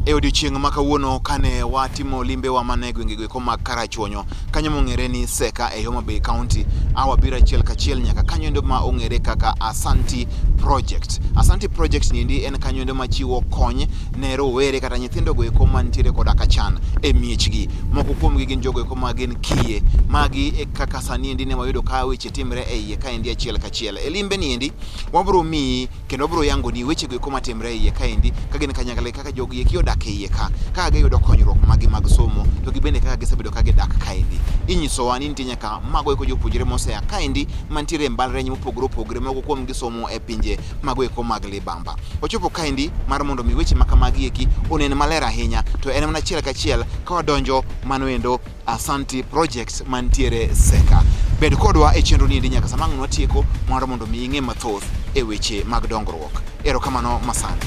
E odiochieng' ma kawuono kane watimo limbewa mana e gwenge eko mag Karachuonyo, kanyo mong'ere ni Seka e Homa Bay County, a wabiro achiel kachiel nyaka kanyo endo ma ong'ere kaka Asanti Project. Asanti Project niendi en kanyo endo machiwo kony ne rowere kata nyithindo go eko mantiere koda kachan e miechgi. Moko kuomgi gin jogo eko ma gin kiye. Magi e kaka sani endi ne wayudo ka weche timre e iye kaendi achiel kachiel. E limbe niendi wabiro miyi kendo wabiro yangoni weche go eko matimre e iye kaendi ka gin kanyakla kaka jogi eki odak e iye ka, kaka giyudo konyruok magi mag somo to gi bende kaka gisebedo ka gidak kaendi. Inyisowa ni nitie nyaka mago eko jopuonjre mosea kaendi mantiere e mbalariany mopogore opogore moko kuom gi somo e pinje mago eko mag libamba. Ochopo kaendi mar mondo mi weche ma kamagi eki onen maler ahinya to en mana achiel kachiel ka wadonjo mano endo Asanti Project mantiere Seka. Bed kodwa e chenro niendi nyaka sama ang' watieko mar mondo mi ing'e mathoth e weche mag dongruok. Erokamano masani.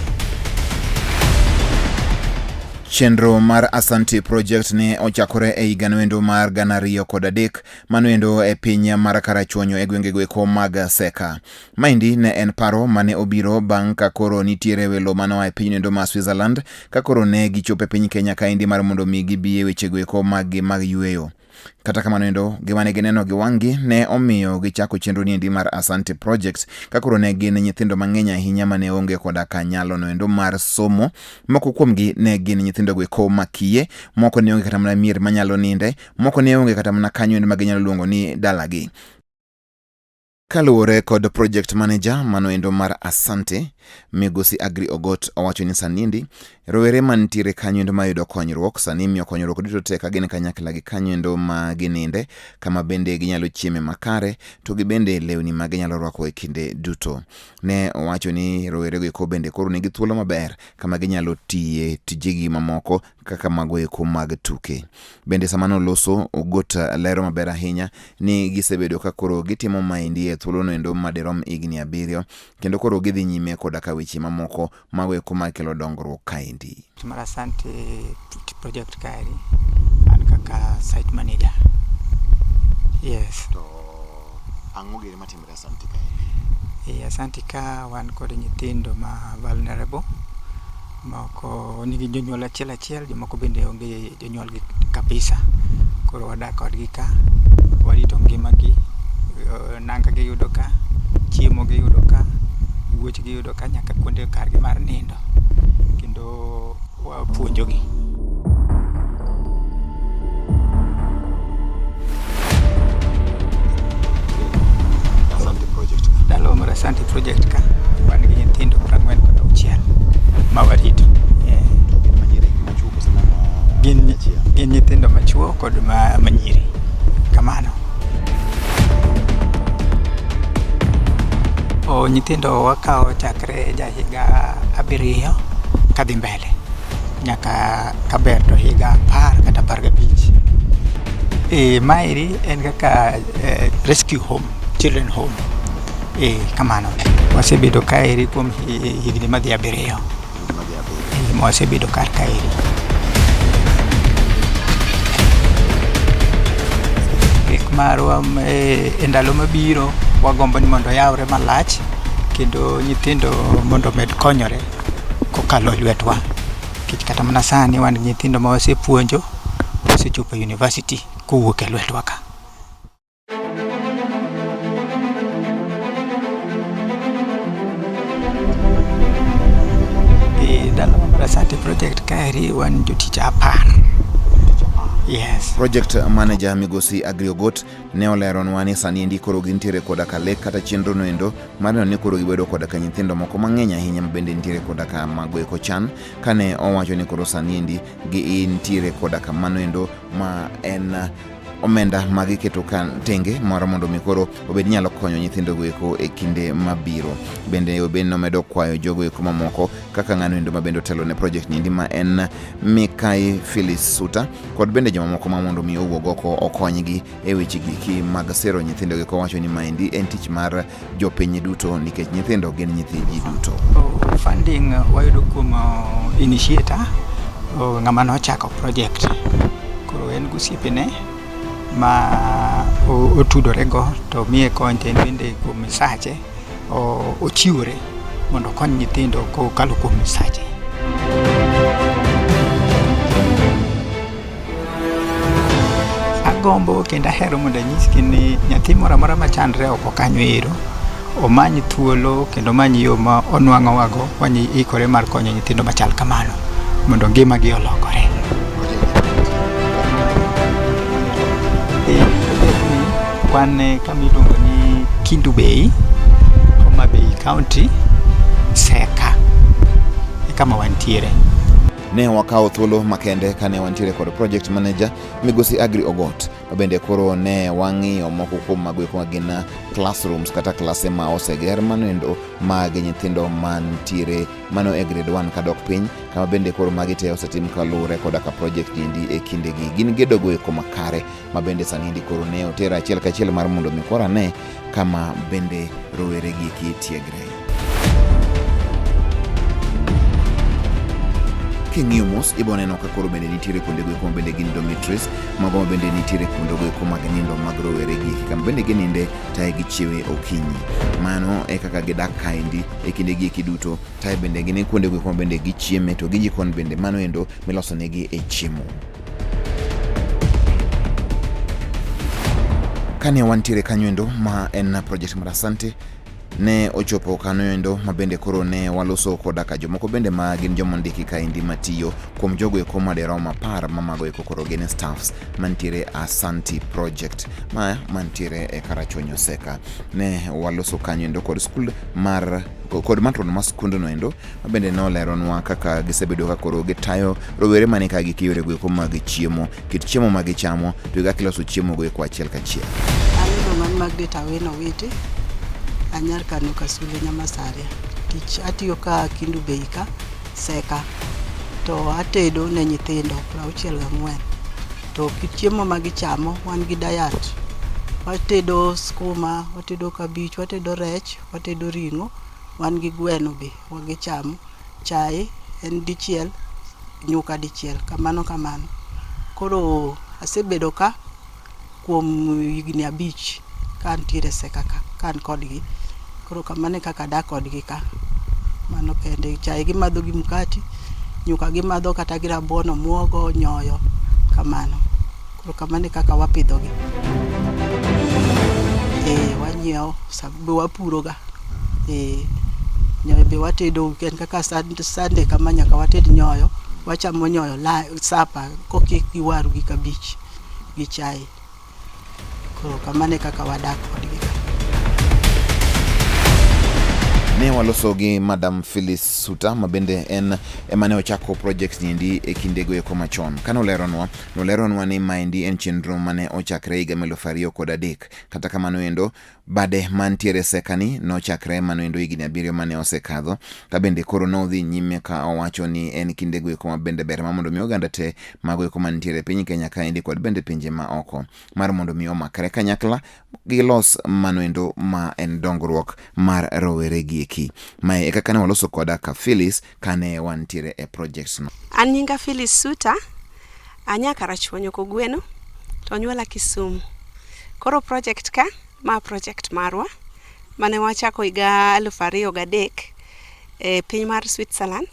Chenro mar Asante Project ne ochakore e higano mar 2003 mano endo e piny mar Karachuonyo e gwenge goeko mag Seka. Maendi ne en paro mane obiro bang' ka koro nitiere welo mane oa e piny endo mar Switzerland ka koro ne gichopo e piny Kenya kaendi mar mondo mi gibi e weche goeko maggi mag yueyo. Kata kamano endo, gima ne gineno gi wang'gi ne omiyo gichako chenro niendi mar Asante Project ka koro ne gin nyithindo mang'eny ahinya mane onge koda ka nyalo noendo mar somo. Moko kuomgi ne gin nyithindo goeko makiye, moko ne onge kata mana mier manyalo ninde, moko ne onge kata mana kanyo endo ma ginyalo luongo ni dalagi. Kaluwore kod project manager mano endo mar Asante, Migosi Agri Ogot owacho ni sani endi rowere mantiere kanyo endo mayudo konyruok sani imiyo konyruok duto te ka gin kanyakla gi kanyo endo ma gininde, kama bende ginyalo chieme makare to gi bende lewni ma ginyalo rwako e kinde duto. Ne owacho ni rowerego eko bende koro nigi thuolo maber kama ginyalo tiye tijegi mamoko kaka mago eko mag tuke. Bende sama noloso, Ogot lero maber ahinya ni gisebedo ka koro gitimo maendi e thuolono endo madirom higni 7 kendo koro gidhi nyime koda ka weche mamoko mago eko makelo dongruok kaendi. Mar Asante Project kaeri an kaka site manager. Yes. To ang'o gini matimore Asante kaendi? E Asante ka wan kod nyithindo ma vulnerable moko nigi jonyuol achiel achiel, jomoko bende onge jonyuolgi kabisa. Koro wadak kodgi ka, warito ngimagi, nanga giyudo ka, chiemo giyudo ka, wuoch giyudo ka, nyaka kuonde kargi mar nindo. Kendo wapuonjogi. Asante Project ka. Dalawa mar Asante Project ka wan gi nyithindo 46 ma warito. Gin manyiri gi machuo koso mana Gin, achiel? gin nyithindo machuo kod ma, manyiri. Kamano. O, nyithindo wakawo chakre jahiga 7 kadhi mbele nyaka kaber to higa 10 kata 15. E, maeri en kaka rescue home, children home. E, kamano. Wasebedo kaeri kuom higni madhi 7. Madhi 7. E, ma wasebedo kar kaeri. Gik marwa e ndalo mabiro wagombo ni mondo oyawre malach kendo nyithindo mondo omed konyore kokalo e lwetwa. Nikech kata mana sani wan gi nyithindo ma wasepuonjo osechopo e university kowuok e lwetwa ka. E dalawa mar Asante Project kaeri wan jotich 10. Yes. Project manager Migosi Agri Ogot ne oleronwa ni sani endi koro gintiere koda ka lek kata chenro noendo mar neno ni koro gibedo koda ka nyithindo moko mang'eny ahinya ma bende nitiere koda ka mago eko chan kane owacho ni koro sani endi gintiere koda ka mano endo ma en omenda ma giketo ka tenge moro mondo mi koro obed nyalo konyo nyithindo go eko e kinde mabiro. Bende obed nomedo kwayo jogo eko mamoko kaka ng'ano endo ma bende otelo ne project niendi ma en Mikai Phyllis Suta kod bende jomamoko ma mondo mi owuog oko okonygi e weche giki mag sero nyithindo gi kowacho ni maendi en tich mar jopiny duto nikech nyithindo gin nyithi ji duto. Funding wayudo kuom initiator, ng'ama nochako project. Koro en gosiepene ma otudore go to miye kony to en bende kuom misache ochiwore mondo okony nyithindo kokalo kuom misache. Agombo kendo ahero mondo anyisgi ni nyathi moro amora machandre oko kanyo ero omany thuolo kendo omany yo ma onwang'owago wanyikore mar konyo nyithindo machal kamano mondo ngimagi olokore. E project ni wan kama iluongo ni Kindu Bay, Homa Bay County, Seka e kama wantiere. Ne wakawo thuolo makende kane wantiere kod project manager migosi Agri Ogot ma bende koro ne wang'iyo moko kuom mago eko ma gin classrooms kata klase ma oseger manoendo mag nyithindo mantiere mano e grade 1 kadok piny kama bende koro magi te osetim kaluwore koda ka project niendi e kindegi gin gedogo eko makare ma bende sani endi koro ne otero achiel kachiel mar mondo mi koro ane kama bende rowere gi eki tiegre. King'iyo mos ibo neno ka koro bende nitiere kuonde go eko ma bende gin dormitories mago ma bende nitiere kuonde go eko mag nindo mag rowere gi eki kama bende gininde tae gichiewe okinyi. Mano e kaka gidak kaendi e kinde gi eki duto tae bende gin e kuonde go eko ma bende gichieme to gi jikon bende mano endo milosonegi e chiemo. Kane wantiere kanyo endo ma en project mar Asante ne ochopo kanyo endo ma bende koro ne waloso koda ka jomoko bende ma gin joma ondiki kaendi matiyo kuom jogo eko madirom 10 ma mago eko koro gin staffs mantiere Asanti project ma mantiere e Karachuonyo Seka. Ne waloso kanyo endo kod skul mar kod matron mar skundno endo ma bende noleronwa kaka gisebedo ka koro gitayo rowere mane ka gi yore go eko mag chiemo, kit chiemo ma gichamo to gi kaka iloso chiemo go eko achiel kachiel. An iluonga ni Margaret Awino Owiti, anyar Kano Kasule Nyamasaria. Tich atiyo ka Kendu Bay ka, Seka, to atedo ne nyithindo 64. To kit chiemo ma gichamo, wan gi diet. Watedo skuma, watedo kabich, watedo rech, watedo ring'o, wan gi gweno be gichamo. Chae en dichiel, nyuka dichiel, kamano kamano. Koro asebedo ka kuom higni 5 ka antiere e Seka ka, ka an kodgi. Koro kamano e kaka adak kodgi ka. Mano kende. Chae gimadho gi mkati, nyuka gimadho kata gi rabuon, omuogo, nyoyo, kamano. Koro kamano e kaka wapidhogi. Ee wanyiewo, be wapuro ga. Ee nyoyo be watedo en kaka Sunday kama nyaka wated nyoyo. Wachamo nyoyo supper kokik gi waru gi kabich gi chae. Koro kamano e kaka wadak kodgi ka. Ne waloso gi Madam Phyllis Suta ma bende en ema ne ochako project niendi e kindego eko machon. Kane oleronwa, noleronwa ni maendi en chenro mane ochakre higa 2003. Kata kamano endo, bade mantiere Sekani nochakre mano endo higni 7 mane osekadho. Ka bende koro nodhi nyime ka owacho ni en kindego eko ma bende ber ma mondo mi oganda te mago eko mantiere e piny Kenya kaendi kod bende pinje ma oko mar mondo mi omakre kanyakla gilos mano endo ma en dongruok mar rowere gi eki. Mae e kaka ne waloso koda ka Phyllis kane wantiere e project no. An nyinga Phyllis Suta, anya Karachuonyo Kogweno, to onyuola Kisumu. Koro project ka, ma project marwa mane wachako higa 2003 e piny mar Switzerland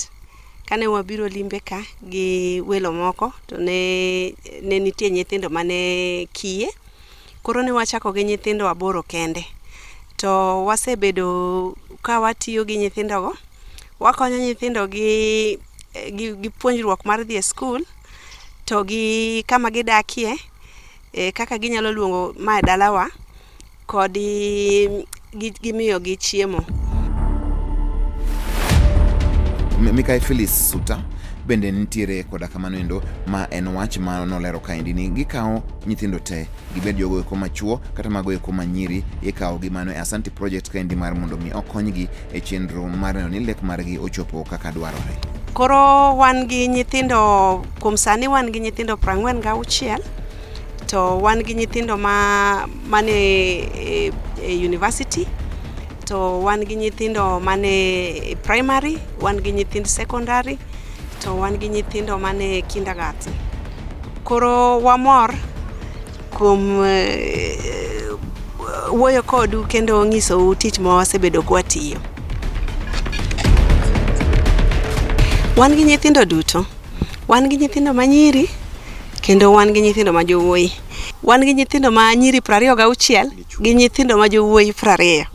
kane wabiro limbe ka gi welo moko to ne nitie nyithindo mane kiye. Koro ne wachako gi nyithindo 8 kende. To wasebedo ka watiyo gi nyithindogo, wakonyo nyithindo gi puonjruok mar dhi e skul to gi kama gidakie, kaka ginyalo luongo ma dalawa kod gi miyogi chiemo. Mikai Phyllis Suta bende nitiere koda kamano endo ma en wach ma nolero kaendi ni gikawo nyithindo te gibed jogo eko machuo kata mago eko manyiri ikawo gi mano e Asante project kaendi mar mondo mi okonygi e chenro mar neno ni lek margi ochopo kaka dwarore. Koro wan gi nyithindo kuom sani wan gi nyithindo 46 to wan gi nyithindo mane e university to wan gi nyithindo mane primary, wan gi nyithind secondary to wan gi nyithindo mane kindergarten. Koro wamor kuom wuoyo kodu kendo nyisou tich ma wasebedo kwatiyo. Wan gi nyithindo duto. Wan gi nyithindo manyiri Kendo wan gi nyithindo ma jowuoyi. Wan gi nyithindo ma nyiri 26 gi nyithindo ma jowuoyi 20.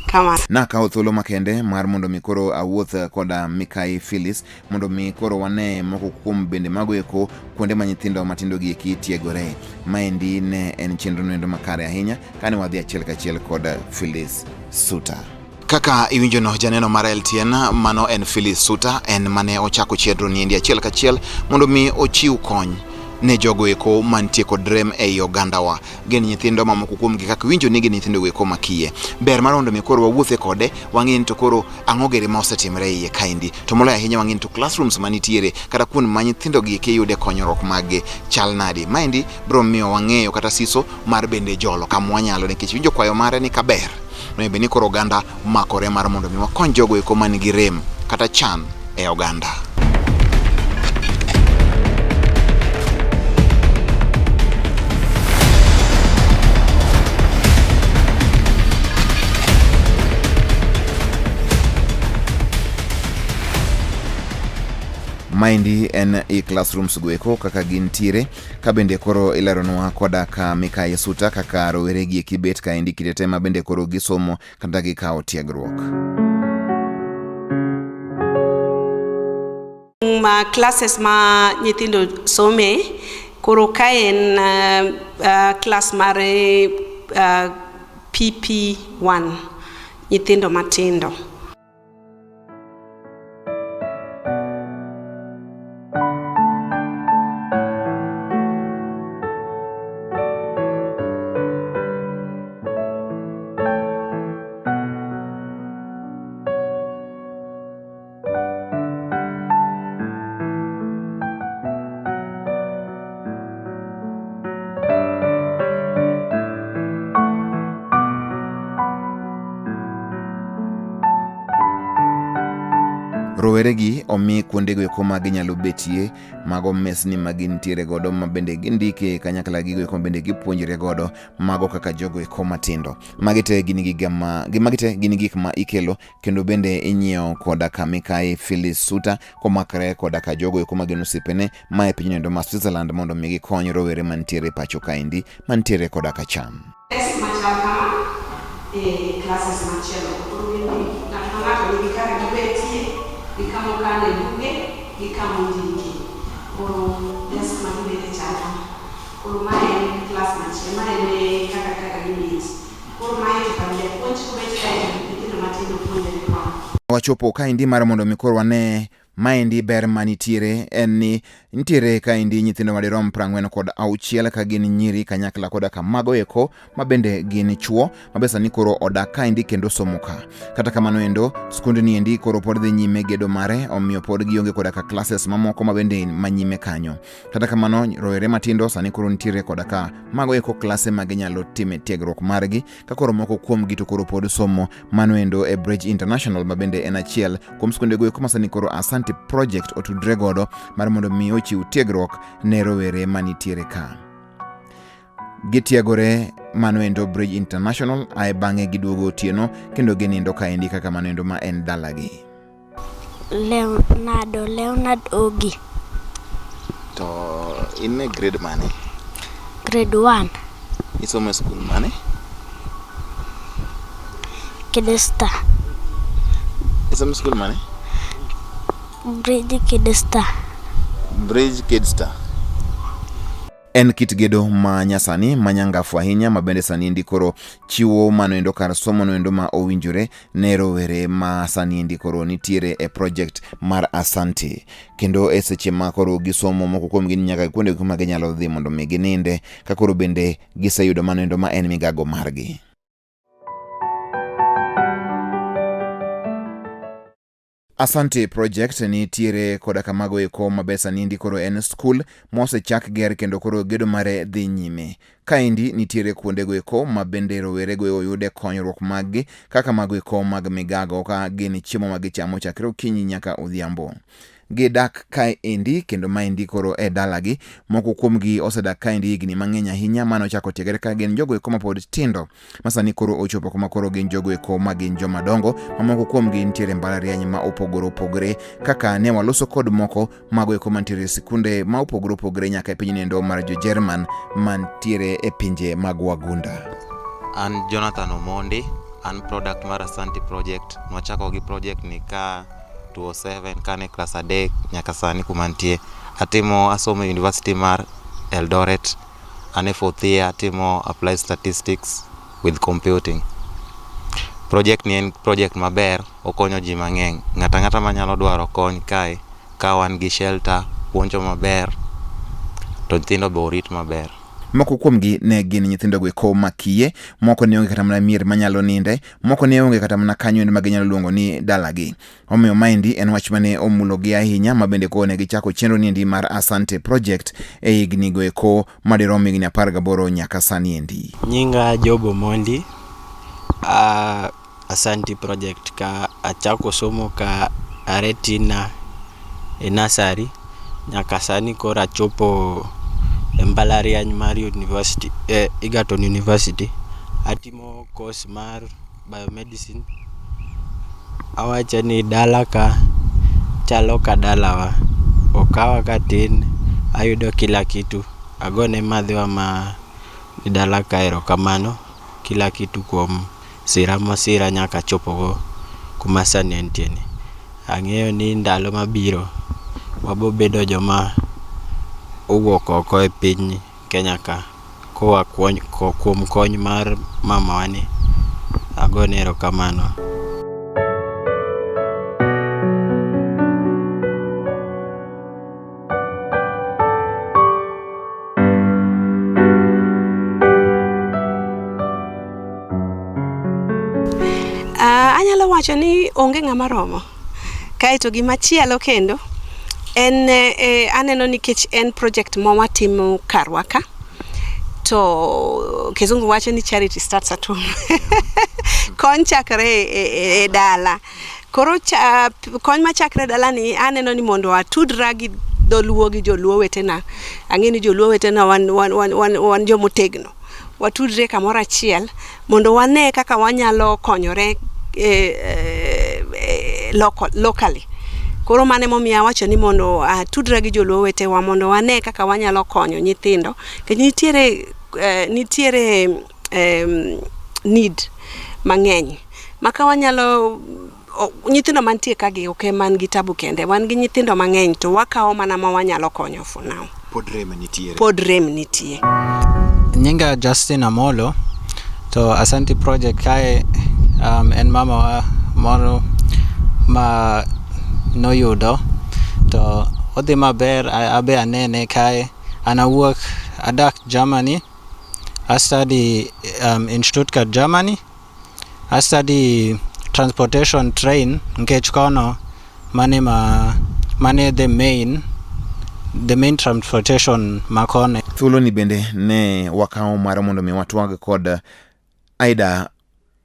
Kamano. Nakawo thuolo makende mar mondo mi koro awuoth koda Mikai Phyllis mondo mi koro wane moko kuom bende mago eko kuonde ma nyithindo matindo gi eki tiegore. Maendi ne en chenro noendo makare ahinya kane wadhi achiel kachiel kod Phyllis Suta. Kaka iwinjono janeno mar LTN, mano en Phyllis Suta, en mane ochako chenro niendi achiel kachiel mondo mi ochiw kony ne jogo eko mantie kod rem ei ogandawa. Gin nyithindo mamoko kuomgi kaka iwinjo ni gin nyithindo eko makiye. Ber mar mondo mi koro wawuothe kode, wang'e ni to koro ang'o gere ma osetimore iye kaendi. To moloyo ahinya wang'e ni to classrooms manitiere kata kuond ma nyithindo gi eki yude konyruok maggi chal nadi. Maendi biro miyo wang'eyo kata siso mar bende jolo kama wanyalo nikech winjo kwayo mare ni kaber. Onego bed ni koro oganda makore mar mondo mi wakony jogo eko man gi rem kata chan e oganda. Maendi en i classrooms goeko kaka gintiere ka bende koro ileronwa koda ka Mikayi Suta kaka rowere gi eki bet kaendi kinde te ma bende koro gisomo kata gikawo tiegruok. Ma classes ma nyithindo some koro ka en class mar PP1 nyithindo matindo. Roweregi omi kuondego eko ma ginyalo betie, mago mesni ma gintiere godo ma bende gindike kanyakla gigo eko ma bende gipuonjre godo, mago kaka jogo eko matindo. Magi te gin giga ma, magi te gin gik ma ikelo kendo bende inyiewo koda ka Mikayi Phyllis Suta komakre koda ka jogo eko ma gin osiepene ma e pinyno endo ma Switzerland mondo mi gikony rowere mantiere pacho kaendi mantiere koda ka cham. Desk machal kama e classes machielo. Koro gin gi ng'ato ka ng'ato nigi kare mobetie, gi kama okane buge, gi kama ondike. Koro desk ma gibete chal kama. Koro mae en class machielo, mae en e kaka kaka gibet. Koro mae to kar japuonj kobet kae to nyithindo matindo puonjore koni. Wachopo kaendi mar mondo mi koro wane maendi ber manitiere en ni nitiere kaendi nyithindo madirom 46 ka gin nyiri kanyakla koda ka mago eko ma bende gin chuo ma be sani koro odak kaendi kendo somo ka. Kata kamano endo skundni endi koro pod dhi nyime gedo mare, omiyo pod gionge koda ka classes mamoko ma bende manyime kanyo. Kata kamano rowere matindo sani koro nitiere koda ka mago eko klase ma ginyalo time tiegruok margi ka koro moko kuomgi to koro pod somo mano endo e Bridge International ma bende en achiel kuom skunde go eko ma sani koro Asante Project otudre godo mar mondo mi ochiw tiegruok ne rowere manitiere ka. Gitiegore mano endo Bridge International ae bang'e giduogo otieno kendo ginindo kaendi kaka mano endo ma en dalagi. Leonardo, Leonard Ogi. To in e grade mane? Grade 1. Isomo e skul mane? Kidista. Isomo e skul mane? Bridge Kidista. Bridge Kidsta. En kit gedo ma nyasani ma nyangafu ahinya ma bende sani endi koro chiwo mano endo kar somo no endo ma owinjore ne rowere ma sani endi koro nitiere e project mar Asante. Kendo e seche ma koro gisomo moko kuomgi ni nyaka kuonde ma ginyalo dhi mondo mi gininde ka koro bende giseyudo mano endo ma en migago margi. Asante Project nitiere koda kamago eko ma be sani endi koro en skul mosechak ger kendo koro gedo mare dhi nyime. Kaendi nitiere kuondego eko ma bende rowerego oyude konyruok maggi kaka mago eko mag migago ka gin chiemo ma gichamo chakre okinyi nyaka odhiambo. Gidak kaendi kendo maendi koro e dalagi. Moko kuomgi osedak kaendi higni mang'eny ahinya mane ochako tiegre ka gin jogo eko mapod tindo ma sani koro ochopo kuma koro gin jogo eko ma gin joma dongo. Mamoko kuomgi nitiere mbalariany ma opogore opogore kaka ne waloso kod moko mago eko mantiere e sikunde ma opogore opogore nyaka e piny endo mar jo-Jerman mantiere e pinje mag wagunda. An Jonathan Omondi, an product mar Asante Project. Nwachako gi project ni ka 2007 kane klas adek nyaka sani kuma antie. Atimo asomo e university mar Eldoret. An e fourth year atimo applied statistics with computing. Project ni en project maber, okonyo ji mang'eny. Ng'ato ang'ata manyalo dwaro kony kae, ka wan gi shelter, puonjo maber, to nyithindo be orit maber. Moko kuomgi ne gin nyithindogo eko ma kiye, moko ne onge kata mana mier manyalo ninde, moko ne onge kata mana kanyo ma ginyalo luongo ni dalagi. Omiyo maendi en wach mane omulogi ahinya ma bende koro ne gichako chenro niendi mar Asante Project e higni go eko madirom higni 18 nyaka sani endi. Nyinga Job Omondi, Asante Project ka achako somo ka are tinna e nursery nyaka sani koro achopo e mbalariany mar university, e Egerton University. Atimo course mar biomedicine. Awacho ni dala ka chalo ka dalawa. Okawa katin ayudo kila kitu. Agone madhewa ma ni dala ka erokamano kila kitu kuom sira mosira nyaka achopogo kuma sani antie ni. Ang'eyo ni ndalo mabiro wabo bedo joma owuok oko e piny Kenya ka koa kuom kony mar mamawa ni. Agone erokamano. Anyalo wacho ni onge ng'ama romo. Kaeto gimachielo kendo en aneno nikech en project ma watimo karwa ka to kizungu wacho ni charity starts at home. Kony chakre e dala. Koro kony machakre e dala ni aneno ni mondo atudra gi dholuo gi joluo wetena. Ang'e ni joluo wetena wan, wan, wan, wan, wan jomotegno. Watudre kamoro achiel mondo wane kaka wanyalo konyore locally. Koro mano emomiyo awacho ni mondo atudra gi joluo wetewa mondo wane kaka wanyalo konyo nyithindo. Nikech nitiere need mang'eny ma ka wanyalo nyithindo mantie ka gi ok man gi tabu kende, wan gi nyithindo mang'eny to wakawo mana ma wanyalo konyo for now. Pod rem nitiere. Pod rem nitie. Nyinga Justin Amolo to Asante Project kae en mamawa moro ma noyudo to odhi maber abe anene kae. An awuok adak Germany, I study in Stuttgart, Germany. I study transportation train nikech kono mane ma mane the main transportation ma kono. Thuolo ni bende ne wakawo mar mondo mi watwag kod Aida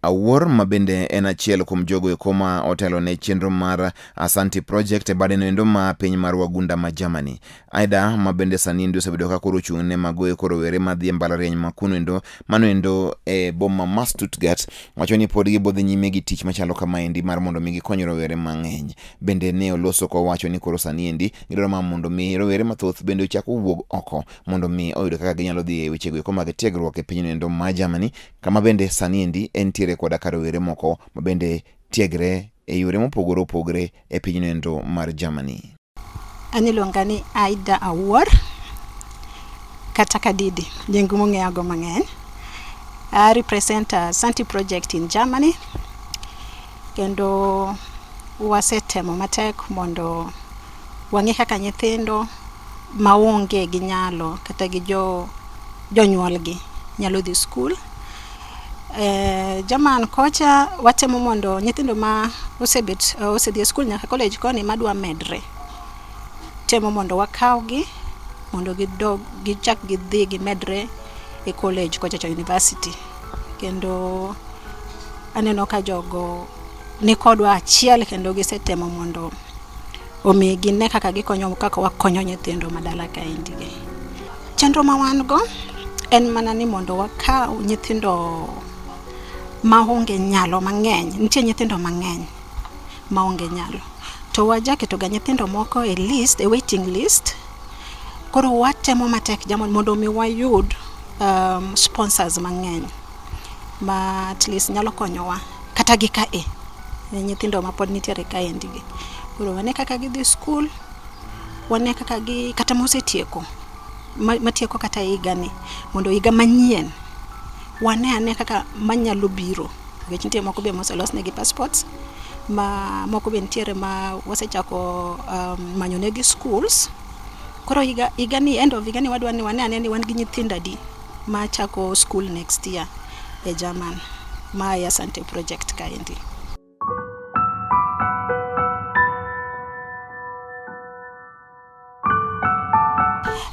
Awuor ma bende en achiel kuom jogo eko ma otelo ne chenro mar Asante Project e badeno endo ma piny mar wagunda ma Germany. Aida ma bende sani endi osebedo ka koro ochung' ne mago eko rowere madhi e mbalariany ma kuno endo mano endo e boma ma Stuttgart wacho ni pod gibo dhi nyime gi tich machalo kamaendi mar mondo mi gikony rowere mang'eny. Bende ne oloso kowacho ni koro sani endi gidwaro mar mondo mi rowere mathoth bende ochak owuog oko mondo mi oyud kaka ginyalo dhi e wechego eko mag tiegruok e pinyno endo ma Germany kama bende sani endi entiere koda ka rowere moko ma bende tiegre e yore mopogore opogore e pinyno endo mar Germany. An iluonga ni Aida Awuor kata Kadidi, nying mong'eyago mang'eny. I represent Asante Project in Germany kendo wasetemo matek mondo wang'e kaka nyithindo maonge gi nyalo kata gi jonyuolgi nyalo dhi skul. German kocha watemo mondo nyithindo ma osebet osedhi e skul nyaka college koni madwa medre, temo mondo wakawgi mondo gidog gichak gidhi gimedre e college kocha cha university. Kendo aneno ka jogo ni kodwa achiel kendo gisetemo mondo Omi gine kaka gikonyo kaka wakonyo nyithindo madala kaendi gi. Chenro ma wan go en mana ni mondo wakaw nyithindo maonge nyalo mang'eny. Nitie nyithindo mang'eny maonge nyalo. To wajaketoga nyithindo moko e list, e waiting list. Koro watemo matek jamani mondo mi wayud um, sponsors mang'eny ma at least nyalo konyowa kata gi ka e ne nyithindo ma pod nitiere kaendi gi. Koro wane kaka gidhi skul, wane kaka gi kata mosetieko matieko kata higani mondo higa manyien wane ane kaka manyalo biro nikech nitie moko be moselosnegi passports ma moko be nitiere ma wasechako um, manyonegi schools koro higa, higani end of higani wadwa ni wane ane ni wan gi nyithindo adi ma chako school next year e German ma e Asante project kaendi.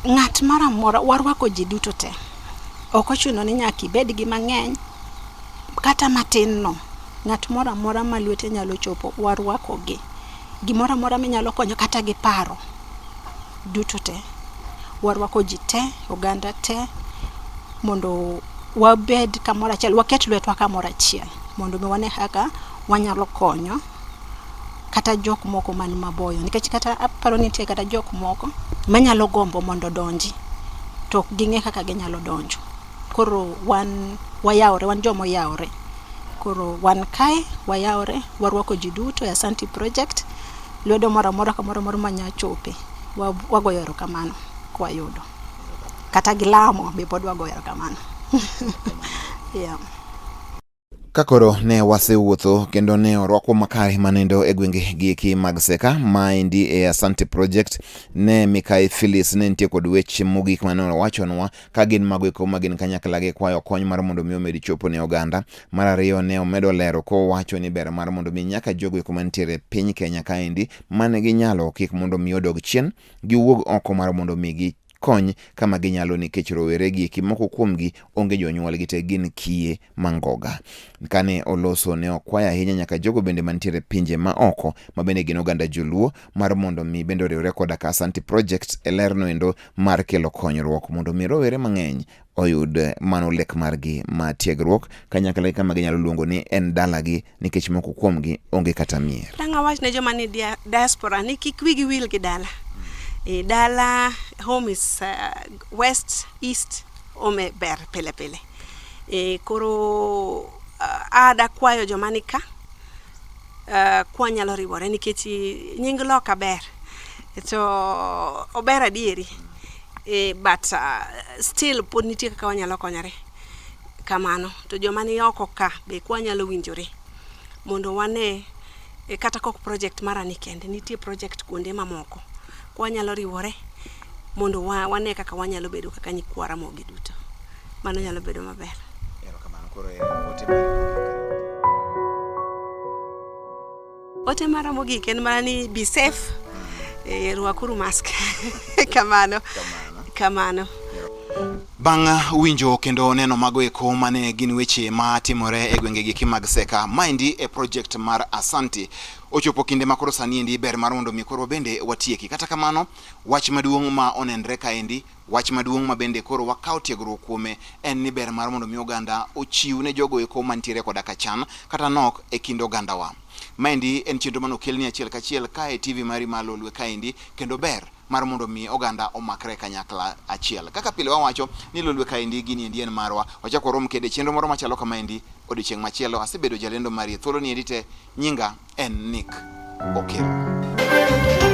Ng'at moro amora warwako ji duto te. Ok ochuno ni nyaka ibed gi mang'eny kata matin no. Ng'at moro amora ma lwete nyalo chopo warwako gi. Gimoro amora minyalo konyo kata gi paro duto te. Warwako ji te, oganda te mondo wabed kamoro achiel, waket lwetwa kamoro achiel mondo mi wane kaka wanyalo konyo kata jok moko man maboyo nikech kata aparo ni nitie kata jok moko manyalo gombo mondo odonji to ok ging'e kaka ginyalo donjo. Koro wan wayawore, wan joma oyawore. Koro wan kae wayawore, warwako ji duto e Asante Project, lwedo moro amora kamoro amora manya chope, wagoyo erokamano kwayudo. Kata gi lamo be pod wagoyo erokamano. Yeah. Ka koro ne wasewuotho kendo ne orwakwa makare manendo e gwenge gieki mag Seka, maendi e Asante Project, ne Mikai Phyllis ne nitie kod weche mogik mane owachonwa ka gin mago eko ma gin kanyakla gi kwayo kony mar mondo mi omed chopo ne oganda. Mar ariyo ne omedo lero kowacho ni ber mar mondo mi nyaka jogo eko mantiere e piny Kenya kaendi mane ginyalo kik mondo mi odog chien, giwuog oko mar mondo mi gi kony kama ginyalo nikech rowere gi eki moko kuomgi onge jonyuolgi te gin kiye mangoga. Kane oloso ne okwayo ahinya nyaka jogo bende mantiere pinje ma oko ma bende gin oganda joluo mar mondo mi bende oriwre koda ka Asante Project e lerno endo mar kelo konyruok mondo mi rowere mang'eny oyud mano lek margi ma tiegruok kanyakla gi kama ginyalo luongo ni en dalagi nikech moko kuomgi onge kata mier. Dang' awach ne joma ni diaspora ni kik wigi wil gi dala. E, dala home is west, east, home ber pile pile. E, koro ada kwayo joma ni ka kwanyalo riwore nikech nying loka ber to ober adieri e, but still pod nitie kaka wanyalo konyore kamano to joma ni oko ka be kwanyalo winjore mondo wane e, kata kok project mara ni kende nitie project kuonde mamoko kwanyalo riwore mondo wa, wane kaka wanyalo bedo kaka nyikwa Ramogi duto mano nyalo bedo maber. Erokamano. Koro e ote mari mogik. Ote mara mogik en mana ni be safe, eh, rwakuru mask. Kamano. Kamano. Bang' winjo kendo neno mago eko mane gin weche ma timore e gwenge giki mag Seka, maendi e project mar Asante. Ochopo kinde ma koro sani endi ber mar mondo mi koro bende watieki. Kata kamano, wach maduong' ma onenre kaendi, wach maduong' ma bende koro wakawo tiegruok kuome en ni ber mar mondo mi oganda ochiw ne jogo eko mantiere koda ka chan kata nok e kind ogandawa. Maendi en chenro mane okelni achiel kachiel ka e TV mari ma Lolwe kaendi kendo ber mar mondo mi oganda omakre kanyakla achiel. Kaka pile wawacho ni Lolwe kaendi gini endi en marwa. Wachak warom kendo e chenro moro machalo kamaendi odiochieng' machielo. Asebedo jalendo mari e thuolo ni endi te. Nyinga en Nick Okello.